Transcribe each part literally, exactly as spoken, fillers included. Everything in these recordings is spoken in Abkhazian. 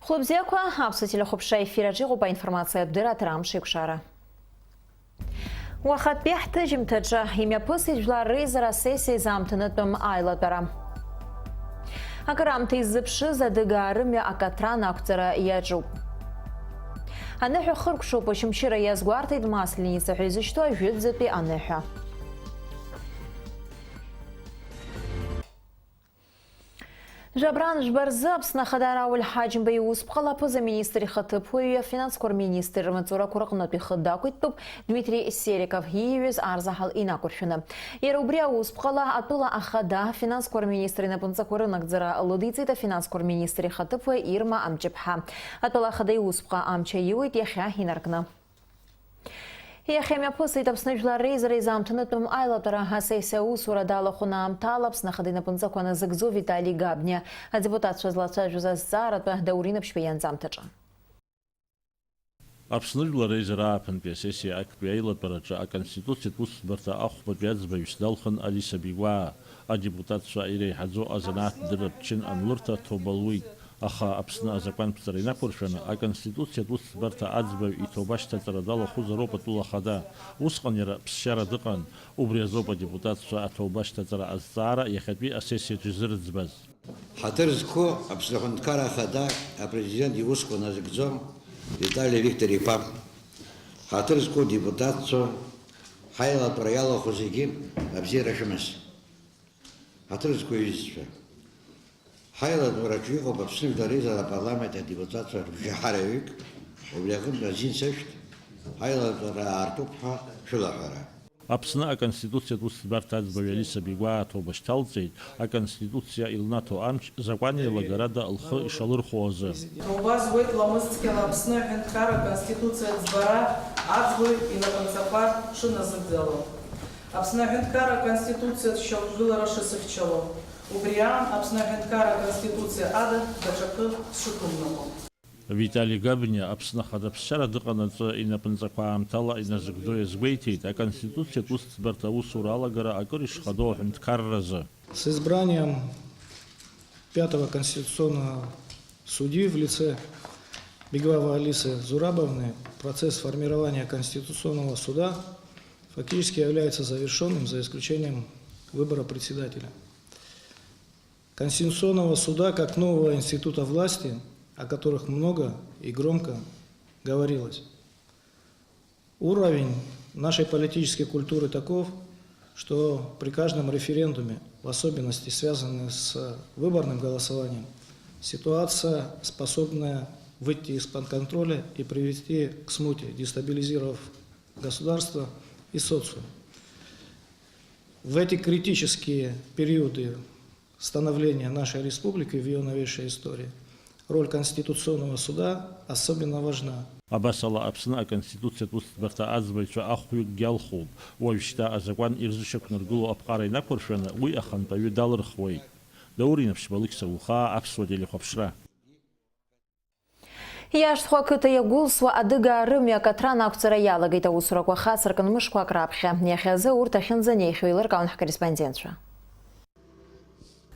Хәлыбзиақәа, аԥсуа телехәаԥшра ефир аҿы иҟоуп аинформациатә дырраҭара Амш еиқәшара. Уахатәи ҳҭыжьымҭаҿы имҩаԥысит жәлар реизара асессиа изаамҭанытәым аилатәара. Акыраамҭа иззыԥшыз адыгаа рымҩа акатран ақәҵара иаҿуп. Аныҳәа хыркәшоуп, Очамчыра иазгәарҭеит Масленица ҳәа изышьҭоу ажәытәӡатәи аныҳәа. Жәабран жәба рзы Аԥсны Ахада Рауль Ҳаџьымба иусԥҟала аԥыза-министр ихаҭыԥуаҩи афинансқәа рминистри рмаҵурақәа рҟнытә ихы дақәиҭтәуп Дмитри Сериков ииҩыз арзаҳал инақәыршәаны. Иара убри аусԥҟала атәыла ахада афинансқәа рминистр инапынҵақәа рынагӡара лыдиҵеит афинансқәа рминистр ихаҭыԥуаҩ Ирма Амҷыԥҳа. Атәыла ахада иусԥҟа амч аиуеит иахьа инаркны. Иахьа имҩаԥысит Аԥсны Жәлар Реизара изаамҭанытәым аилатәара. Асессиа аусура далахәын аамҭала Аԥсны Ахада инапынҵақәа назыгӡо Витали Габниа. Адепутатцәа злацәажәоз азҵааратәы Даур Инаԥшьба ианҵамҭаҿы. Аԥсны Жәлар Реизара ааԥынтәи асессиа актәи аилатәараҿы Аконституциатә усӡбарҭа ахәбатәи аӡбаҩыс далхын Алиса Бигәаа. Адепутатцәа иреиҳаӡоу азанааҭ дырратә чын анлырҭа ҭоуба луит. Аха Аԥсны азакәанԥҵара инақәыршәаны, Аконституциатә усӡбарҭа аӡбаҩ иҭоуба шьҭаҵара далахәызароуп атәыла ахада. Усҟан иара ԥсшьара дыҟан. Убри азоуп адепутатцәа аҭоуба шьҭаҵара азҵаара иахьатәи асессиаҿы изырӡбаз. Ҳаҭыр зқәу Аԥсны Аҳәынҭқарра Ахада апрезидент иусқәа назыгӡо Витали Виктор-иԥа, ҳаҭыр зқәу адепутатцәа, ҳаилатәара иалахәу зегьы абзиара шәымаз. Ҳаҭыр зқәу аҩызцәа, ҳаилатәараҿы иҟоуп Аԥсны Жәлар Реизара апарламент адепутатцәа рыбжьаҳараҩык, убри аҟынтә азин сышәҭ, ҳаилатәара аартуп ҳәа шәылаҳәара. Аԥсны Аконституциатә усӡбарҭа аӡбаҩ Алиса Бигәаа аҭоуба шьҭалҵеит, Аконституциа илнаҭо амч закәан еилагарада лхы ишалырхәо азы. Ҭоуба зуеит ламыс цқьала Аԥсны Аҳәынҭқарра Аконституциа ӡбара аӡбаҩ инапынҵақәа шыназыгӡало. Аԥсны Аҳәынҭқарра Аконституциатә шьақәгылара шысыхьчало. Убри аан Аԥсны Аҳәынҭқарра Аконституциа ада даҽакы сшықәымныҟәо. Витали Габниа Аԥсны Ахада ԥсшьара дыҟанаҵы инапынҵақәа аамҭала иназыгӡо иазгәеиҭеит, Аконституциатә усӡбарҭа аусура алагара акыр ишхадоу аҳәынҭқарразы. С избранием пятого конституционного судьи в лице Беглавой Алисы Зурабовны процесс формирования Конституционного суда фактически является завершённым, за исключением выбора председателя Конституционного суда как нового института власти, о которых много и громко говорилось. Уровень нашей политической культуры таков, что при каждом референдуме, в особенности связанный с выборным голосованием, ситуация, способная выйти из-под контроля и привести к смуте, дестабилизировав государство и социум. В эти критические периоды становления нашей республики в её новейшей истории роль Конституционного суда особенно важна. Абас ала, Аԥсны Аконституциатә усӡбарҭа аӡбаҩцәа ахәҩыкгьы алхуп. Уажәшьҭа азакәан ирзышьақәнаргыло аԥҟара инақәыршәаны, уи ахантәаҩы далырхуеит. Даур Инаԥшьба, Алықьса Ухаа, Аԥсуа телехәаԥшра. Иашҭхәа ақыҭа иагәылсуа адыгаа рымҩа акатран ақәҵара иалагеит аусурақәа хацыркын мышқәак раԥхьа. Иахьазы урҭ ахьынӡанеихьоу еилыркаауан ҳкорреспондентцәа.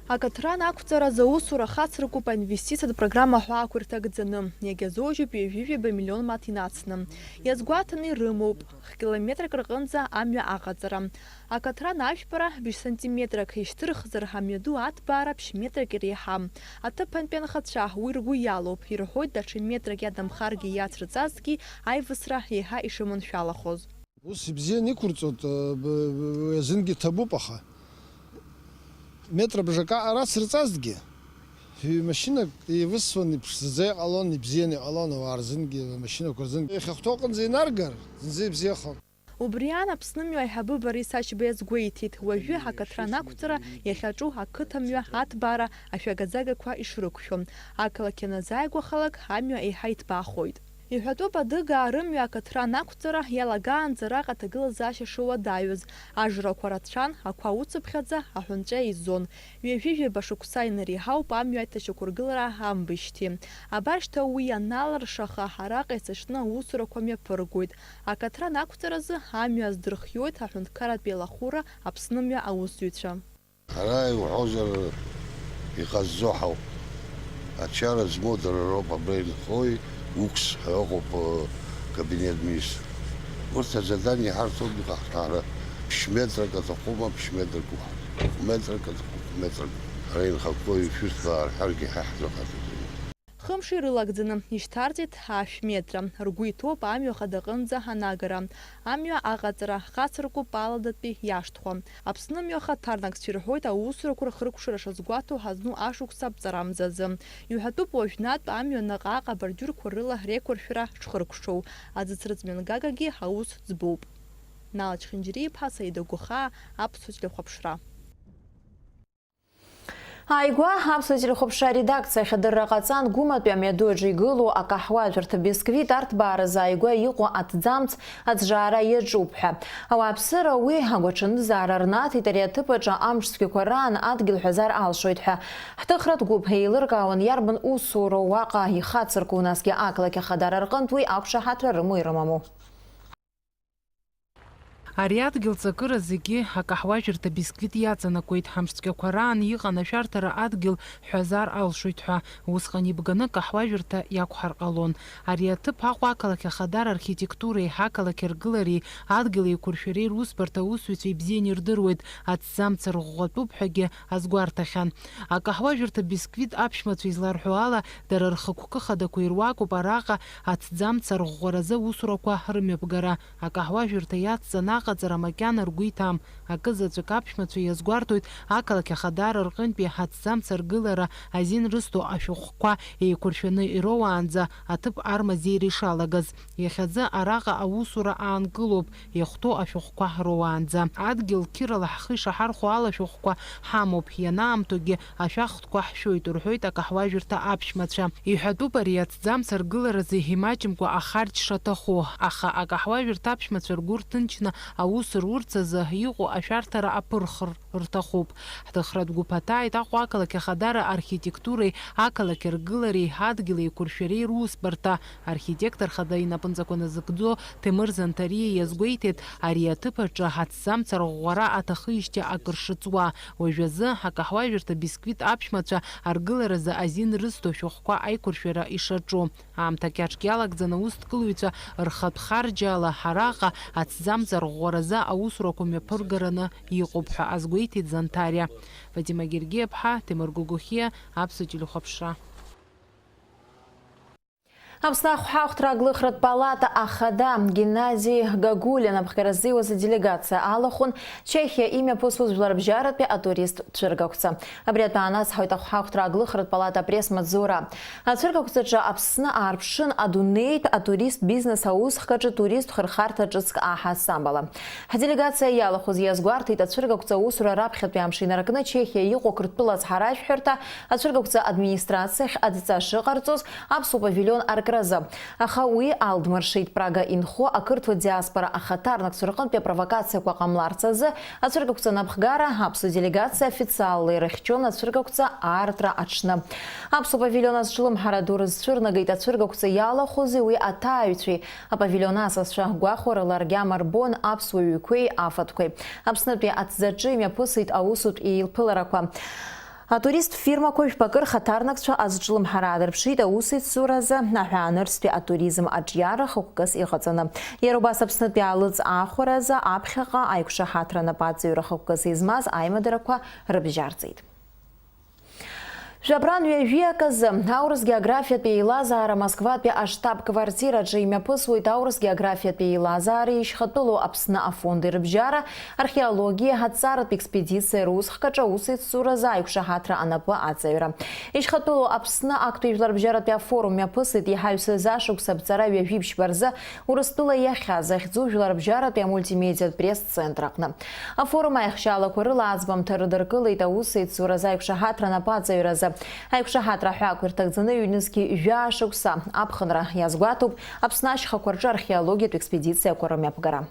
Акатран ақәҵаразы аусура хацыркуп аинвестициатә программа ҳәа ақәырҭа гӡаны. Иагьазоужьуп ҩажәи ҩба миллион маҭ инацны. Иазгәаҭаны ирымоуп хкилометрак рҟынӡа амҩа аҟаҵара. Акатран ажәпара бжь сантиметрак ишьҭырхзар, амҩаду аҭбаара ԥшь метрак иреиҳам. Аҭыԥантәи анхацәа уи ргәы иалоуп, ирҳәоит, даҽа метрак иадамхаргьы иацырҵазҭгьы аивысра еиҳа ишыманшәалахоз. Ус ибзианы иқәырҵоит, б-, б-, уи азынгьы ҭабуп, аха метра бжака ара сырҵазҭгьы, машьынак еивысуан, иԥшӡаӡа иҟалон, ибзианы иҟалон, ауаа рзынгьы, амашьынақәа рзынгьы. Иахьахәҭоу аҟынӡа инаргар, зынӡа ибзиахон. Убри аан Аԥсны мҩа аиҳабы Борис Ачба иазгәеиҭеит, уажәы акатран ақәҵара иахьаҿу ақыҭамҩа аҭбаара ашәагаӡагақәа ишрықәшәо, ақалақь ианазааигәахалак амҩа еиҳа иҭбаахоит. Иҳәатәуп адыгаа рымҩа акатран ақәҵара иалагаанӡа араҟа аҭагылазаашьа шыуадаҩыз, ажрақәа рацәан, ақәа уцыԥхьаӡа аҳәынҵәа изон. Ҩажәи жәаба шықәса инареиҳауп амҩа аиҭашьақәыргылара амбыжьҭеи. Абар шьҭа уи аналыршаха, араҟа ицашны аусурақәа мҩаԥыргоит. Акатран ақәҵаразы амҩа аздырхиоит аҳәынҭқарратә еилахәыра Аԥсны мҩа аусзуҩцәа. Ара иуҳәозар иҟазҵо ҳауп. Ачара змоу дара роуп, абра инхои, укс ҳәа ыҟоуп, э, кабинет министр. Урҭ азадание ҳарҭоуп иҟаҳҵара, ԥшь метрак аҭахума, ԥшь метрак уҳәа, метрак аҭахуп, метрак. Ара инхақәоу ишәысҭбаа рҳәаргьы ҳа ҳзыҟаҵаӡом. Хымш ирылагӡаны ишьҭарҵеит ашә метра. Ргәы иҭоуп амҩа хадаҟынӡа анагара. Амҩа аҟаҵара хацыркуп аладатәи иашҭхәа. Аԥсны мҩа хаҭарнакцәа ирҳәоит аусурақәа рхыркәшара шазгәаҭоу ҳазну ашықәс аԥҵарамзазы. Иҳәатәуп уажәнатә амҩа наҟ-ааҟ абордиурқәа рыла реиқәыршәара шхыркәшоу. Аӡыцрыҵмҩангагагьы аус ӡбоуп. Нала Чхинџьариа-иԥҳа, Саида Гәахаа, Аԥсуа телехәаԥшра. Ааигәа Аԥсуа телехәаԥшра аредакциа ахьадырра ҟаҵан, Гәыматәи амҩаду аҿы игылоу акаҳуажәырҭа Бисквит арҭбааразы ааигәа иҟоу аҭӡамц аӡәӡәаара иаҿуп ҳәа. Ауааԥсыра уи агәаҽанызаара рнаҭеит ари аҭыԥ аҿы амш цәгьақәа раан адгьыл ҳәазар алшоит ҳәа. Ҳҭыхратә гәыԥ еилыркаауан иарбан усуроу уаҟа ихацырку, насгьы ақалақь ахадара рҟынтә уи ақәшаҳаҭра рымоу ирымаму. Ари адгьыл ҵакыра зегьы акаҳуажәырҭа Бисквит иаҵанакуеит. Ҳамшцәгьақәа раан иҟан ашәарҭара адгьыл ҳәазар алшоит ҳәа. Усҟан ибганы акаҳуажәырҭа иақәҳар ҟалон. Ари аҭыԥ Аҟәа ақалақь ахадара архитектуреи ақалақь аргылареи адгьыл еиқәыршәареи русбарҭа аусзуҩцәа ибзианы ирдыруеит, аҭӡамц арӷәӷәатәуп ҳәагьы азгәарҭахьан. Акаҳуажәырҭа Бисквит аԥшәмацәа изларҳәо ала, дара рхықәкы хадақәа ируакуп араҟа аҭӡамц арӷәӷәаразы аусурақәа рымҩаԥгара. Акаҳуажәырҭа иацҵаны аҟаҵара макьана ргәы иҭам. Акы заҵәык аԥшәмацәа иазгәарҭоит ақалақь ахадара рҟынтәи аҭӡамц аргылара азин рызҭо ашәҟәқәа еиқәыршәаны ироуаанӡа аҭыԥ армазеира ишалагаз. Иахьазы араҟа аусура аанкылоуп, иахәҭоу ашәҟәқәа роуаанӡа. Адгьыл қьырала ҳхы ишаҳархәо ала шәҟәқәа ҳамоуп, ианаамҭоугьы ашәахтәқәа ҳшәоит, рҳәоит акаҳуажәырҭа аԥшәмацәа. Иҳәатәуп ари аҭӡамц аргыларазы имаҷымкәа ахарџь шаҭаху, аха акаҳуажәырҭа аԥшәмацәа ргәы рҭынчны аус рурц азы иҟоу ашәарҭара аԥырхр рҭахуп. Ҳҭыхратә гәыԥ аҭааит Аҟәа ақалақь ахадара архитектуреи ақалақь аргылареи адгьыл еиқәыршәареи русбарҭа. Архитектор хада инапынҵақәа назыгӡо Ҭемыр Занҭариа иазгәеиҭеит, ари аҭыԥ аҿы аҭӡамц арӷәӷәара аҭахижьҭеи акыр шыҵуа. Уажәазы акаҳуажәырҭа Бисквит аԥшәмацәа аргыларазы азин рызҭо шәҟәқәа аиқәыршәара ишаҿу. Аамҭа кьаҿк иалагӡаны аусҭкылаҩцәа рхатә харџьала араҟа аҭӡамц арӷәӷәаразы аусурақәа мҩаԥыргараны иҟоуп ҳәа азгәеиҭеит Занҭариа. Фатима Гергиаԥҳа, Ҭемыр Гогохиа, Аԥсуа телехәаԥшра. Аԥсны ахәҳахәҭра аглыхратә палата ахада Геннади Гагулиа анапхгара ззиуаз аделегациа алахәын Чехиа имҩаԥысуаз жәларбжьаратәи атурист цәыргақәҵа. Абри атәы аанацҳауеит ахәҳахәҭра аглыхратә палата апресс-маҵзура. Ацәыргақәҵаҿы Аԥсны аарԥшын адунеитә атурист бизнес аусхкаҿы турист хырхарҭа ҿыцк аҳасабала. Ҳделегациа иалахәыз иазгәарҭеит ацәыргақәҵа аусура раԥхьатәи амш инаркны Чехиа иҟоу Қырҭтәыла ацҳаражәҳәарҭа ацәыргақәҵа администрациахь адҵа шыҟарҵоз аԥсуа павилион аркразы. Аха уи алдмыршеит Прага инхо ақырҭуа диаспора ахаҭарнакцәа рҟынтәи апровокациақәа ҟамларц азы ацәыргақәҵа напхгара аԥсуа делегациа официалла ирыхьчон ацәыргақәҵа аартра аҽны. Аԥсуа павилион азҿлымҳара ду рызцәырнагеит ацәыргақәҵа иалахәызи уи аҭааҩцәеи. Апавилион асасцәа гәахәарыла ргьама рбон аԥсуа ҩқәеи афатәқәеи. Аԥснытәи аҭӡаҿы имҩаԥысит аусутә еилԥыларақәа. Атурист фирмақәа жәпакы рхаҭарнакцәа азҿлымҳара аадырԥшит аусеицуразы аҳәаанырцәтәи атуризм аҿиара хықәкыс иҟаҵаны. Иара убас Аԥснытәи аалыҵ аахәаразы аԥхьаҟа аиқәшаҳаҭра анапаҵаҩра хықәкыс измаз аимадарақәа рыбжьарҵеит. Жәабран ҩажәи аказы аурыс географиатәи еилазаара Москватәи аштаб-квартираҿы имҩаԥысуеит аурыс географиатәи еилазаара ишьхатәылоу Аԥсны афонди рыбжьара археологиа аҭҵааратә експедициа русхкаҿы аусеицуразы аиқәшаҳаҭра анапы аҵаҩра. Ишьхатәылоу Аԥсны актәи жәларбжьаратәи афорум мҩаԥысит иҳаҩсыз ашықәс аԥҵара ҩажәи ԥшьба рзы Урыстәыла иахьа захьӡу жәларбжьаратәи амультимедиатә пресс-центр аҟны. Афорум аихшьаалақәа рыла аӡбамҭа рыдыркылеит аусеицуразы аиқәшаҳаҭра анапаҵаҩразы. Аиқәшаҳаҭра аҳәаақәа ирҭагӡаны ҩнызқьи жәаа шықәса аԥхынра иазгәаҭоуп Аԥсны ашьхақәа рҿы археологиатә експедициақәа рымҩаԥгара.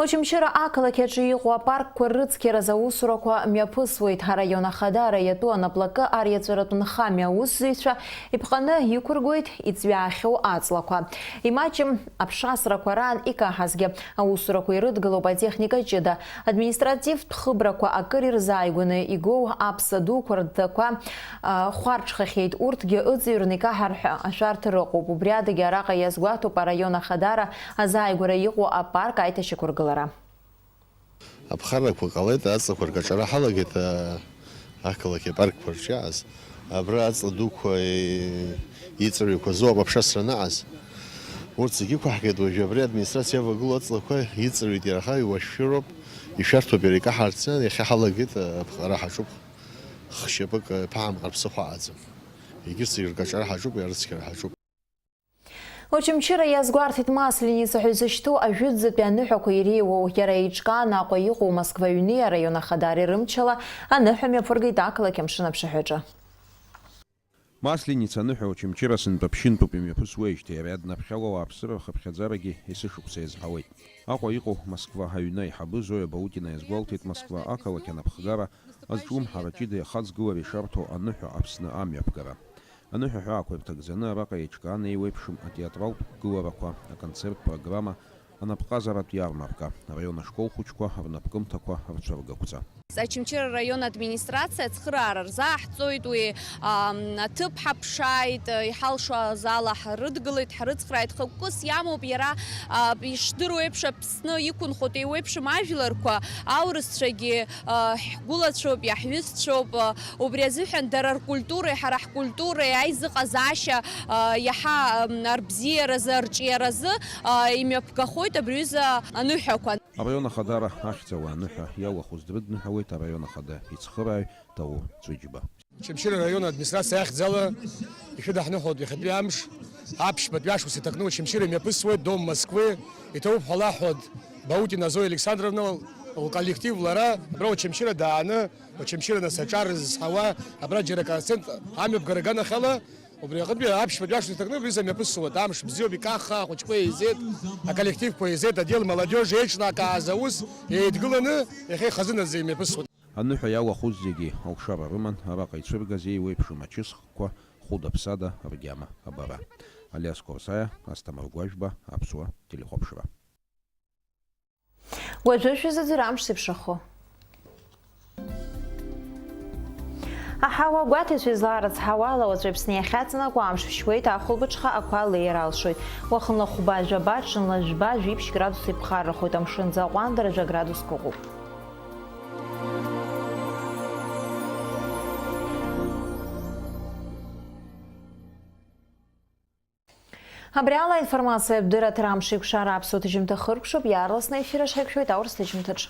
Очамчыра ақалақь аҿы иҟоу апаркқәа рыцқьаразы аусурақәа мҩаԥысуеит. Араион ахадара иатәу анаплакы ариаҵәаратә нхамҩа аусзуҩцәа иԥҟаны иқәыргоит иҵҩаахьоу аҵлақәа. Имаҷым аԥшасрақәа раан икаҳазгьы аусурақәа ирыдгылоуп атехника ҷыда. Административтә хыбрақәа акыр ирзааигәаны игоу аԥса дуқәа рдақәа, а, хәарҽхахьеит. Урҭгьы ыҵыҩрны икаҳар ҳәа ашәарҭа рыҟоуп. Убри адагьы араҟа иазгәаҭоуп араион ахадара азааигәара иҟоу апарк аиҭашьақәыргылара. Аԥхаррақәа ҟалеит, аҵлақәа ркаҿара ҳалагеит, а, ақалақь апаркқәа рҿы иааз. Абра аҵла дуқәа, е, иҵыҩқәа зоуп аԥшасра анаҟаз. Урҭ зегьы ықәаҳгеит, уажәы абри администрациа иавагылоу аҵлақәа иҵыҩит иара аха, иуашәшәыроуп, ишәарҭоуп иара икаҳарц, иахьа ҳалагеит, аԥҟара ҳаҿуп, хшьапык, ԥаҳамҟар ԥсыхәа аӡам. Егьырҭ зегьы ркаҿара ҳаҿуп, иарыцқьара ҳаҿуп. Очамчыра иазгәарҭеит Масленица ҳәа изышьҭоу ажәытәӡатәи аныҳәақәа иреиуоу, иара еиҿкааны Аҟәа иҟоу Москва аҩни араион ахадареи рымчала аныҳәа мҩаԥыргеит ақалақь амшын аԥшаҳәаҿы. Масленица аныҳәа Очамчыра сынтәа ԥшьынтәуп имҩаԥысуеижьҭеи, ари аднаԥхьалоу ауааԥсыра рхыԥхьаӡарагьы есышықәса иазҳауеит. Аҟәа иҟоу Москва аҩны аиҳабы Зоиа Баутина иазгәалҭеит Москва ақалақь анапхгара азҿлымҳара ҷыда иахаҵгылара ишарҭо аныҳәа Аԥсны амҩаԥгара. Аныҳәа аҳәаақәа ирҭагӡаны араҟа еиҿкаан еиуеиԥшым атеатралтә гыларақәа, аконцерттә программа, анапҟазаратә иармарка, араион ашкол хәыҷқәа рнапкымҭақәа рцәыргақәҵа. Очамчыра араион администрациа ацхыраара рзааҳҵоит, уи, ам, аҭыԥ ҳаԥшааит, иҳалшо азала ҳрыдгылеит, ҳрыцхрааит, хықәкыс иамоуп иара, а, ишдыру еиԥш Аԥсны иқәынхоит еиуеиԥшым ажәларқәа, аурысцәагьы, а, ҳгәылацәоуп, иаҳҩызцәоуп, а, убри азыҳәан дара ркультуреи ҳара ҳкультуреи аизыҟазаашьа, а, иаҳа, ам, арбзиаразы, арҿиаразы, а, имҩаԥгахоит абри аҩыза аныҳәақәа. Араион ахадара ахьӡала аныҳәа иалахәыз дрыдныҳәалеит араион ахада ицхырааҩ Даур Ҵәыџьба. Очамчыра араион администрациа ахьӡала ишәыдаҳныҳәалоит иахьатәи амш аԥшьбатәи ашықәс иҭакны Очамчыра имҩаԥысуеит Дом Москвы, иҭоуп ҳәа лаҳәоит Баутина Зоя Александровна лколлектив лара, абра Очамчыра дааны, Очамчыра нас аҿар зызҳауа, абра џьара аконцерт амҩаԥгара аганахьала, убри аҟынтәи аԥшьбатәи ашықәс иҭакны убри изы мҩаԥысуеит. Амш бзиоуп, икаххаа ахәыҷқәа еизеит, аколлективқәа еизеит, отдел молодежи еиҿнакааз аус еидгыланы иахьа ихазынаӡа имҩаԥысуеит. Аныҳәа иалахәыз зегьы алшара рыман, араҟа ицәыргаз еиуеиԥшым ачысхқәа, хәыда-ԥсада ргьама абара. Алиас Қәарсаиа, Асҭамыр Гәажәба, Аԥсуа телехәаԥшра. Уажәы шәзыӡырҩ амш зеиԥшрахо. Аҳауа гәаҭеицәа излаарыцҳауа ала, уаҵәы Аԥсны иахьаҵанакуа амш шәшьуеит, ахәылбыҽха ақәа леир алшоит. Уахынла хәба-жәаба, ҽынла жәба-жәиԥшь градус иԥхаррахоит, амшын ӡы аҟәандара жәа градуск ыҟоуп. Абри ала аинформациатә дырраҭара амш еиқәшара аԥсуа ҭыжьымҭа хыркәшоуп, иаарласны аефир аҿы ҳаиқәшәоит аурыс ҭыжьымҭаҿ.